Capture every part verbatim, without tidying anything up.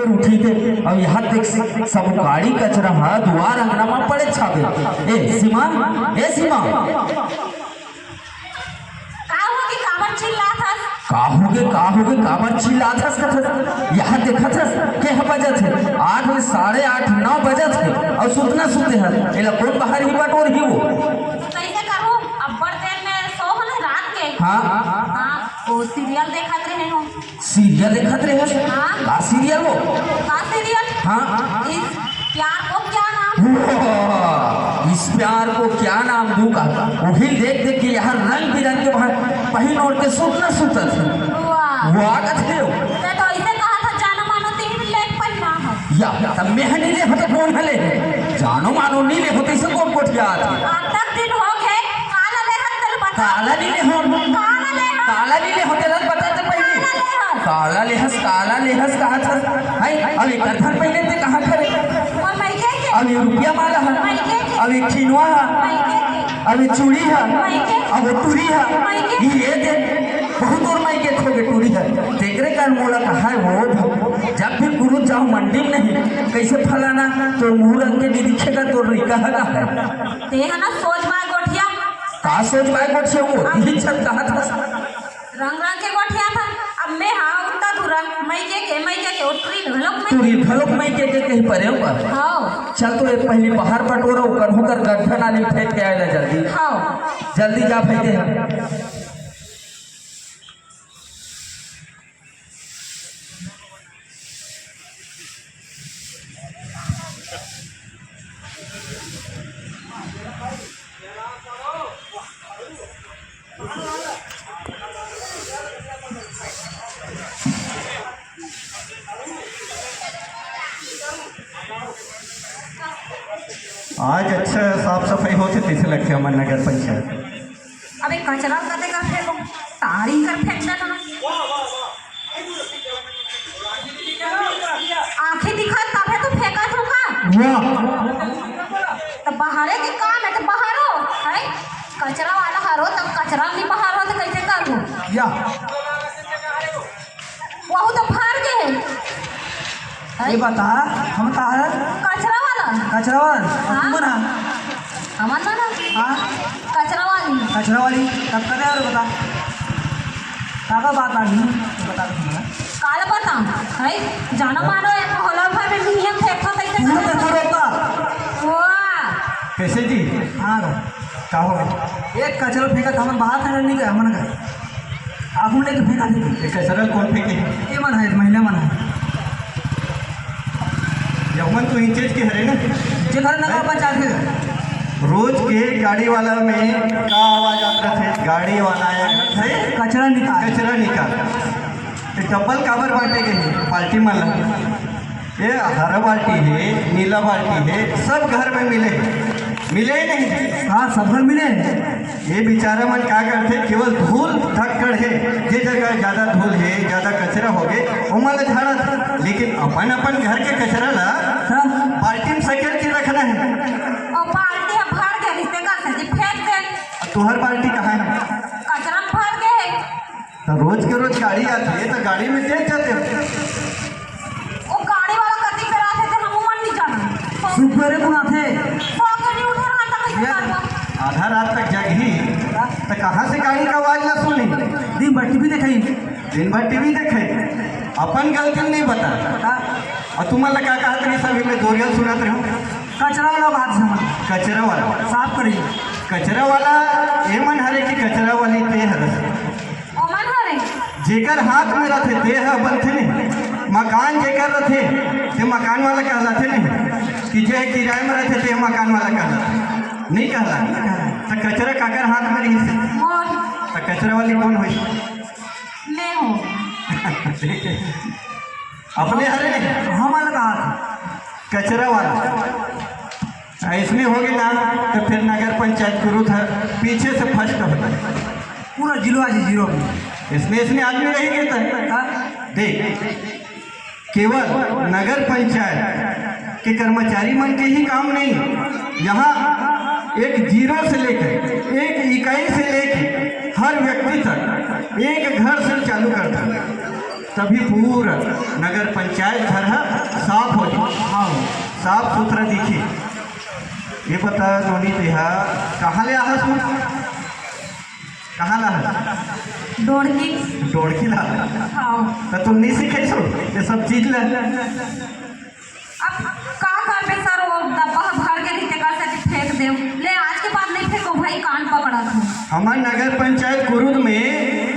उठी के, अब यहाँ देख, सब गाड़ी कचरा ह दुआर अंगना म पड़े छाबे। ए सीमा, ए सीमा, का होगे, काबर चिल्लात हस? का होगे, का होगे, काबर चिल्लात हस कथस? यहाँ देखत हस, के ह बजत हे? आठ ले साढ़े आठ, नौ बजत हे, अउ सुतना सुते हस। एला कोन बाहर ही बटोर ही वो? कइसे करूँ? अब्बड़ देर में सो हो ना रात के। हाँ। हाँ, वो सीरियल देखत रहे हो। सीरियल देखत रहे हस? हाँ। का सीरियल वो? का सीरियल? हाँ। इस प्यार को क्या नाम? वाह, इस प्यार को क्या नाम दूं का? वही देख देख के यहाँ रंग बिरंग के भाई पहिन ओढ़ के सुतना सुतत हे। वाह। वाह कथे हो। ते तो ऐसे कहा था, जानो मानो तीन लेख पहिना हो। या, तब मैं नहीं ले होते कौन हले? जानो मानो नहीं ले होते इसे कौन कोठिया आते? अब तक दिन हो गए, काला ले हस तेल बता। काला नहीं ले हो। काला ले हस। काला नहीं ले होते लग बता ते पहले। काला ले हस। काला ले हस, काला ले हस, कहा था। है, अब एक अर्धन पहले ते कहा करे। और मैं के के? अब ये रुपया माला है। मैं के के? अब ये खिनवा है। मैं के के? अब ये चूड़ी है। मैं के के? अब ये टूरी है। मैं के के? ये दे। बहुत और मैं के खो के टूरी है। तेकरे का मोला कहा है वो भी। जब भी गुरु जाओ मंडी में नहीं, कैसे फलाना तो मुंह रंग के नहीं दिखेगा तो रिका है का है। ते है ना सोच माय गोठिया। का सोच माय गोठिया वो? यही छत कहा था। रंग रंग के गोठिया था। अब मैं हाँ उतना दूरा, मैं के के, मैं के के, उतरी घलोक मैं। टूरी घलोक मैं के के कहीं परे ऊपर। हाँ। चल तो एक पहली बाहर बटोरा, ऊपर होकर गड्ढा नाली में फेंक के आए ला जल्दी। हाँ। जल्दी जा भाई दे। आज अच्छा साफ सफाई होथे, तइसे लगथे हमर नगर पंचायत। अबे कचरा कते का फेंको, तारी कर फेंक देना। आंखें दिखत तभे तो फेंकत हो का? वाह। तो बाहरे के काम है तो बाहरो है, कचरा वाला हरो तब कचरा नहीं बाहर हो तो कैसे कर दो? या। वहू तो फाड़ के है। ये बता, हम का है? कचरा वाला। कचरा वाला? हाँ। तुम ना? हमन ना? हाँ। कचरा वाली। कचरा वाली? तब करे और बता। काका बात आ गई, तो बता दो हमारा। काला बता, है? जाना हाँ। मानो एक मोहल्ला भर में नियम फेंकता तैसे तू तो करता। करो का? वाह। कैसे जी? हाँ रो। का हो गया? एक कचरा फेंका था, हमन बाहर से नहीं गए, हमन गए। आगू लेके फेंका दे। ये कचरा कौन फेंके? ये मन है, महिला मन है। ये मन तो इंचेज के हरे ना? जे घर नगर पंचायत के। रोज के गाड़ी वाला में का आवाज आत रथे? गाड़ी वाला आया है। कचरा निकाल। कचरा निकाल। ये डब्बल काबर बांटे गए हैं पार्टी मन ला? ये हरा बाल्टी है, नीला बाल्टी है, सब घर में मिले, मिले ही नहीं। हाँ, सब घर मिले। ये बेचारा मन का करथे, केवल धूल धक्कड़ है, जे जगह ज्यादा धूल है, ज्यादा कचरा हो गए, ओमन ला झाड़त, लेकिन अपन अपन घर के कचरा ला हाँ। बाल्टी में सकेल के रखना है। और बाल्टी अब भर गए, रिश्ते का सजी फेंक दे। तुहर बाल्टी कहाँ है? कचरा में भर गए। तो रोज के रोज गाड़ी आथे, तो गाड़ी में देख जाते हो। वो गाड़ी वाला कति बेर आथे, तो हम मन नहीं जाना। सुबेरे कौन आथे? सो के नहीं उठे रहा, तो कैसे ये करबो? आधा रात तक जगही, तो कहाँ से गाड़ी का आवाज ना सुनी? दिन भर टीवी देखाई। दिन भर टीवी देखे, अपन गलती नहीं बता। बता। और तुम लोग का कहत रही, सभी में दो रियल सुनत रहो। कचरा वाला बात समझ। कचरा वाला। साफ करी। कचरा वाला ये मन हरे कि कचरा वाली ते हरस। ओमन हरे। जेकर हाथ में रथे, ते ह बनथे नहीं। मकान जेकर रथे, ते मकान वाला कहलाथे नहीं। कि जे किराए में रथे, ते मकान वाला कहलाथे। नहीं कहला। तो कचरा काकर हाथ में रही? मोर। तो कचरा वाली कौन हुई? मैं हूँ। अपने हरे नहीं। हम अलग हाथ। कचरा वाला। ऐसने होगे ना, तो फिर नगर पंचायत कुरुद ह पीछे से फर्स्ट होता। पूरा जीरो आज जीरो में। इसमें, इसमें आदमी नहीं गिरता है। हाँ। देख, केवल नगर पंचायत के कर्मचारी मन के ही काम नहीं, यहाँ एक जीरो से लेकर, एक इकाई से लेकर हर व्यक्ति तक एक घर से चालू करता है, तभी पूरा नगर पंचायत घर है। हाँ, साफ सुथरा दिखी। ये बता नोनी, तेहा कहाँ ले आहस? कहाँ ला है? डोड़की। डोड़की ला। हाँ। त तुम नहीं सिखाइस हो ये सब चीज ला? अब का करबे सर, वो डब्बा ह भर गे रहिथे, का से फेंक देव। ले, आज के बाद नहीं फेंको भाई, कान पकड़ा था। हमार नगर पंचायत कुरुद में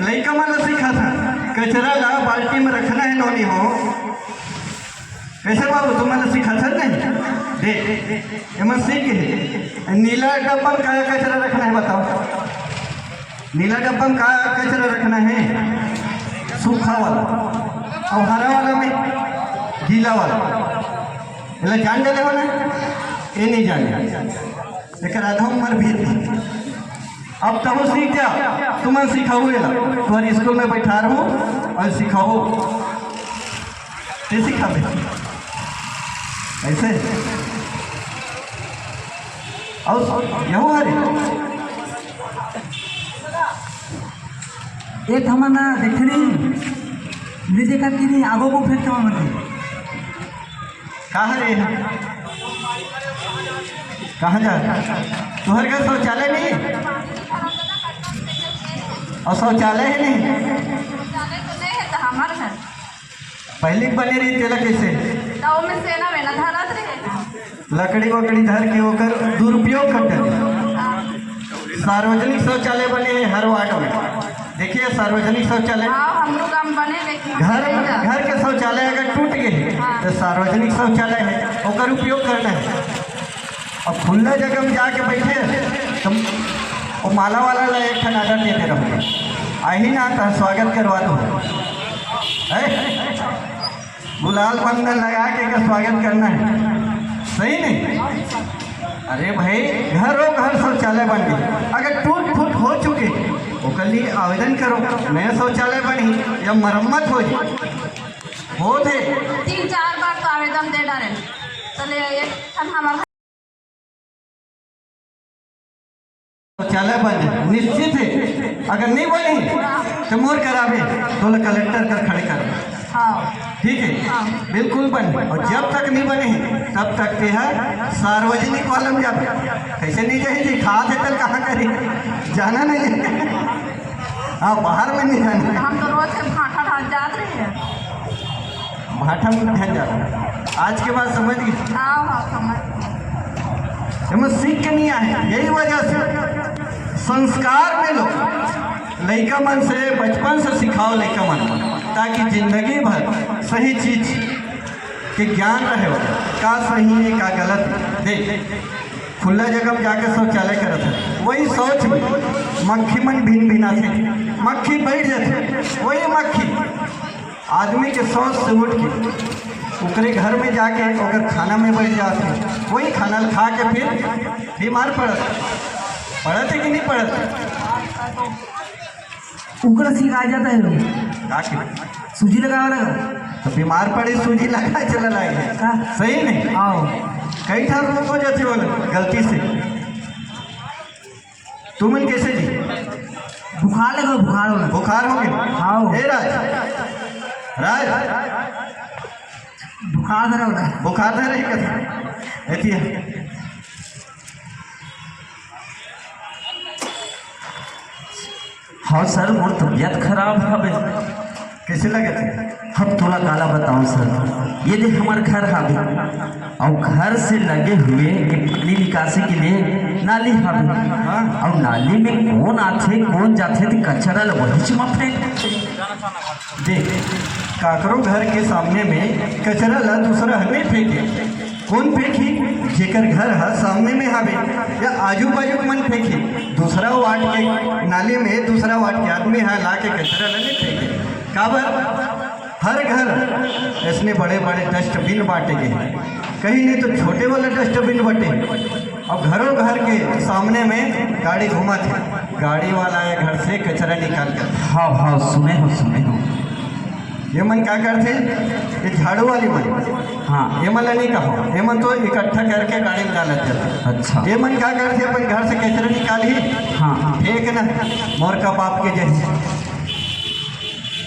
लइका मन ला सिखाथन, कचरा ला बाल्टी में रखना है नोनी हो। कैसे बाबू, तुम मन ला सिखाथन नहीं? दे, एमन सीख गे। नीला डब्बा में का कचरा रखना है बताओ? नीला डब्बा में का कचरा रखना है? सूखा वाला। और हरा वाला में गीला वाला। एला जान डरे हो ना? ये नहीं जाने। एकर आधा उम्र बीत गे। अब तहूँ सीख जा, तुमन सिखाओ एला। तुम्हारे स्कूल में बैठा रहूँ और सिखाओ। ते सिखाबे। ऐसे। और यहू हरे। ए, त हमन देखे नहीं, नहीं देखा कि नहीं, आगो को फेंक के हमन के। कहाँ रे? कहाँ जा? तुहर घर शौचालय नहीं? और शौचालय है नहीं? शौचालय तो नहीं है, तो हमार घर। पहले बने रही, तेला कैसे? तो ओमे सेना वेना धरत रहे। लकड़ी वकड़ी धर के ओकर दुरुपयोग करते हैं। सार्वजनिक शौचालय बने हैं हर वार्ड में। देखिए, सार्वजनिक शौचालय। हाँ, हमरो गांव बने, लेकिन घर, घर के शौचालय अगर टूट गए, हाँ। तो सार्वजनिक शौचालय है, ओकर उपयोग करना है। अब खुला जगह में जाके बैठे, तो वो माला वाला ला एक ठन order देते रहो, आही ना तो स्वागत करवा दो। है? गुलाल बंदन लगा के एकर स्वागत करना है, सही नहीं? अरे भाई, घरों घर शौचालय बन गए, अगर टूट फूट हो चुके, ओकर लिए आवेदन करो, नया शौचालय बनी या मरम्मत हो जाए, होत है। तीन चार बार तो आवेदन दे डारे, चले एक ठन हमार शौचालय बन जाए, निश्चित है। अगर नहीं बनी तो मोर कराबे, तोला कलेक्टर कर खड़े कर। हाँ। ठीक है। हाँ। बिल्कुल बने, और जब तक नहीं बने तब तक ते हर सार्वजनिक वाला में जाबे। कैसे नहीं जाही जी? खात है तल कहाँ करी? जाना नहीं है। हाँ, बाहर में नहीं जाना। हम तो रोज के भाटा ढाल जात रहे हैं। भाटा में ढल जाता। आज के बाद समझ गई? हाँ, हाँ, समझ गई। एमे सीख के नहीं आए, यही वजह से संस्कार में लो, लइका मन से, बचपन से सिखाओ लइका मन, ताकि जिंदगी भर सही चीज के ज्ञान रहे, का सही है, का गलत है। देख, खुला जगह में जाके शौचालय करत है, वही शौच में मक्खी मन भिन भिनाथे, मक्खी बैठ जाथे, वही मक्खी आदमी के शौच से उठ के ओकरे घर में जाके ओकर खाना में बैठ जाथे, वही खाना खा के फिर बीमार पड़त, पड़त है कि नहीं पड़त? उकरा सिखाया जाता है लोग। का के? सूजी लगावे लगा। तो बीमार पड़े, सूजी लगा, चला लागे। का? सही नहीं? आओ। कई ठार रोग हो जाथे वाला गलती से। तुमन कैसे जी? बुखार लगा, बुखार होला। बुखार हो गए? हाँ। ए राज, राज, बुखार धरा होला। बुखार धरे है कैसे? एतिया। हाँ सर, मोर तबियत खराब हवे। कैसे लगे थे? हम तोला काला बताऊं सर, ये दे हमर घर हावे, और घर से लगे हुए ये पानी निकासी के लिए नाली हावे, हाँ। और नाली में कौन आथे, कौन जाथे, ते कचरा ल वहीच म फेंक देथे। देख, काकरो घर के सामने में कचरा ला दूसरा ह नहीं फेंके। कौन फेंकही? जेकर घर ह सामने में हावे या आजू बाजू के मन फेंकही। दूसरा वार्ड के नाली में दूसरा वार्ड के आदमी ह ला के कचरा ला नहीं फेंके। काबर? हर घर ऐसने बड़े बड़े डस्टबिन बांटे गए हैं, कहीं नहीं तो छोटे वाला डस्टबिन बटे। अब घरों घर के सामने में गाड़ी घूमत है, गाड़ी वाला आए घर से कचरा निकाल कर। हाँ, हाँ, सुने हो, सुने हो। ये मन का करथे? ये झाड़ू वाली मन। हाँ। ये मन ला नहीं कहो, ये मन तो इकट्ठा करके गाड़ी में डालत जाथे। अच्छा। ये मन का करथे? अपन घर से कचरा निकालही, हाँ। फेंक ना, मोर का बाप के जैसे।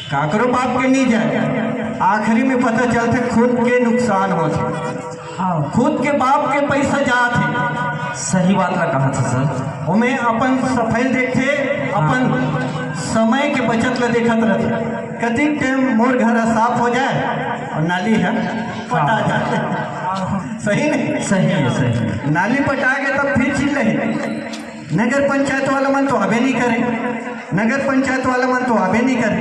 काकरो बाप के नहीं जाए, आखिरी में पता चलथे खुद के नुकसान होथे। हाँ। खुद के बाप के पैसा जात हे। सही बात ला कहा था सर। ओमे अपन सफाई देखथे, अपन समय के बचत ला देखत रहथे। कतिक टाइम मोर घर ह साफ हो जाए और नाली ह पटा जाए। सही नहीं? सही है, सही है। नाली पटा के तब फिर चिल्लाही। नगर पंचायत वाला मन तो आबे नहीं करे, नगर पंचायत वाला मन तो आबे नहीं करे।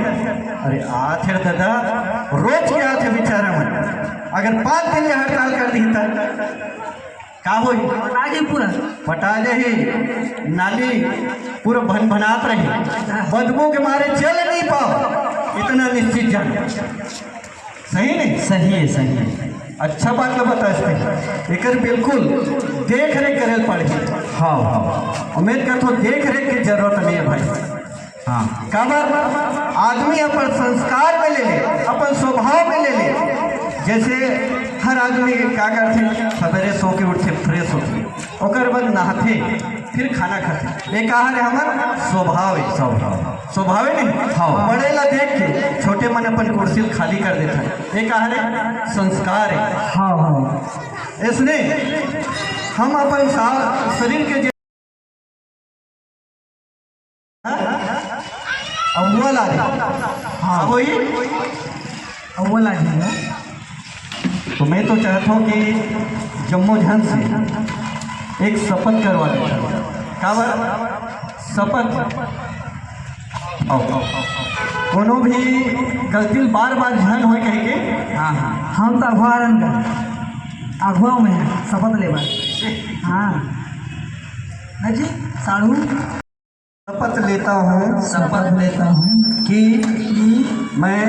अरे आथे दादा, रोज के आथे बेचारा मन। अगर पाँच दिन ले हड़ताल कर दी त का होई? पटा जाही पूरा। पटा जाही। नाली पूरा भनभनात रही, बदबू के मारे चल नहीं पाओ, इतना निश्चित जान। सही नहीं? सही है, सही है। अच्छा बात ला बतास ते, एकर बिल्कुल देख रेख करे पड़ही। हाँ, हाँ। उम्मीद करथों देख रेख के जरूरत नहीं है भाई। हाँ। काबर आदमी अपन संस्कार में ले ले, अपन स्वभाव में ले ले। जैसे हर आदमी का करथे, सवेरे सो के उठथे, फ्रेश होथे, ओकर बाद नहाथे, फिर खाना खाथे। ये का हरे हमर स्वभाव है, स्वभाव। स्वभाव है नहीं? हाँ। बड़े ला देख के छोटे मन अपन कुर्सी खाली कर देथे। ये का हरे संस्कार है। हाँ, हाँ। इसने हम अपन सा-, शरीर के जे-, अव्वल आ जाए। हाँ। वही अव्वल आ जाए। तो मैं तो चाहता हूँ कि जम्मो झन से एक शपथ करवा देता हूँ। काबर? शपथ। आओ, आओ। कोनो भी गलती बार बार झन होए कह के। हाँ, हाँ। हम तो अगुवा रन का। अगुवा में शपथ लेवा। हाँ। ना जी, साढ़ू। शपथ लेता हूँ शपथ लेता हूँ कि कि मैं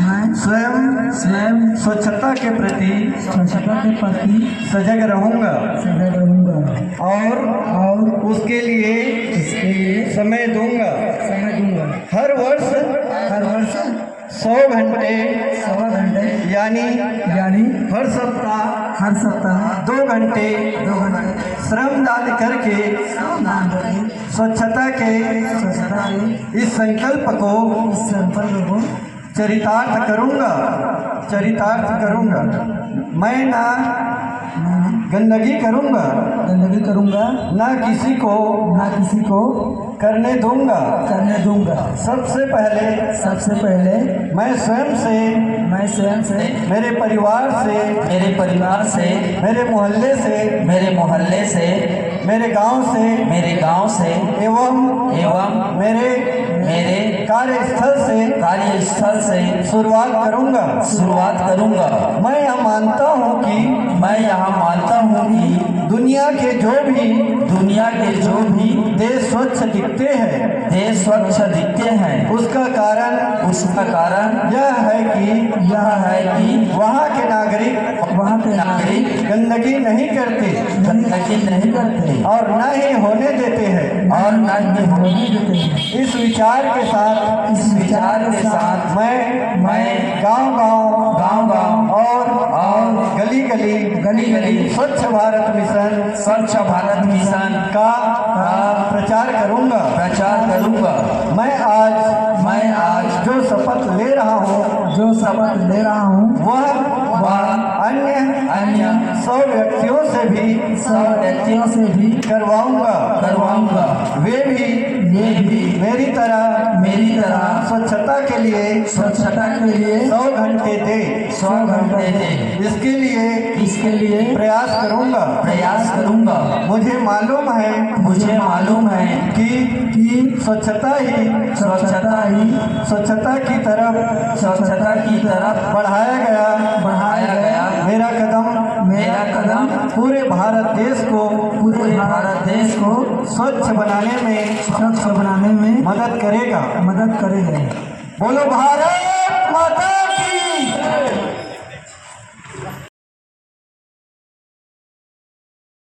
मैं स्वयं स्वयं स्वच्छता के प्रति स्वच्छता के प्रति सजग रहूंगा सजग रहूंगा और और उसके लिए इसके लिए समय दूंगा। समय दूंगा। हर वर्ष हर वर्ष सौ घंटे सौ घंटे यानी यानी हर सप्ताह हर सप्ताह दो घंटे दो घंटे श्रमदान करके श्रमदान करके स्वच्छता के स्वच्छता के इस संकल्प को इस संकल्प को चरितार्थ करूंगा, चरितार्थ करूंगा। मैं ना मैं गंदगी करूंगा, गंदगी करूंगा। ना किसी को ना किसी को करने दूंगा। करने दूंगा। सबसे पहले सबसे पहले मैं स्वयं से मैं स्वयं से मेरे परिवार से मेरे परिवार से मेरे मोहल्ले से मेरे मोहल्ले से मेरे गांव से मेरे गांव से एवं एवं मेरे मेरे कार्यस्थल से कार्यस्थल से शुरुआत करूंगा। शुरुआत करूंगा। मैं यह मानता हूँ कि मैं यह मानता हूँ कि दुनिया के जो भी दुनिया के जो भी देश स्वच्छ दिखते हैं देश स्वच्छ दिखते हैं उसका कारण उसका कारण यह है कि यह है कि वहाँ के नागरिक वहाँ के नागरिक गंदगी नहीं करते गंदगी नहीं करते और न ही होने देते हैं। और न ही होने देते हैं। इस विचार के साथ इस विचार के साथ मैं मैं गांव गांव गांव गांव और और गली गली गली गली स्वच्छ भारत मिशन स्वच्छ भारत मिशन का का प्रचार करूंगा। प्रचार करूंगा। मैं आज मैं आज जो शपथ ले रहा हूँ जो शपथ ले रहा हूँ वह वह अन्य अन्य सौ व्यक्तियों से भी सौ व्यक्तियों से भी करवाऊंगा। करवाऊंगा। वे भी वे भी मेरी तरह मेरी तरह स्वच्छता के लिए स्वच्छता के लिए सौ घंटे दे। सौ घंटे दे। इसके लिए इसके लिए प्रयास करूंगा। प्रयास करूंगा। मुझे मालूम है मुझे मालूम है कि कि स्वच्छता ही स्वच्छता ही स्वच्छता की तरफ स्वच्छता की तरफ बढ़ाया गया बढ़ाया गया मेरा कदम मेरा कदम पूरे भारत देश को पूरे भारत देश को स्वच्छ बनाने में स्वच्छ बनाने में मदद करेगा। मदद करेगा। बोलो भारत माता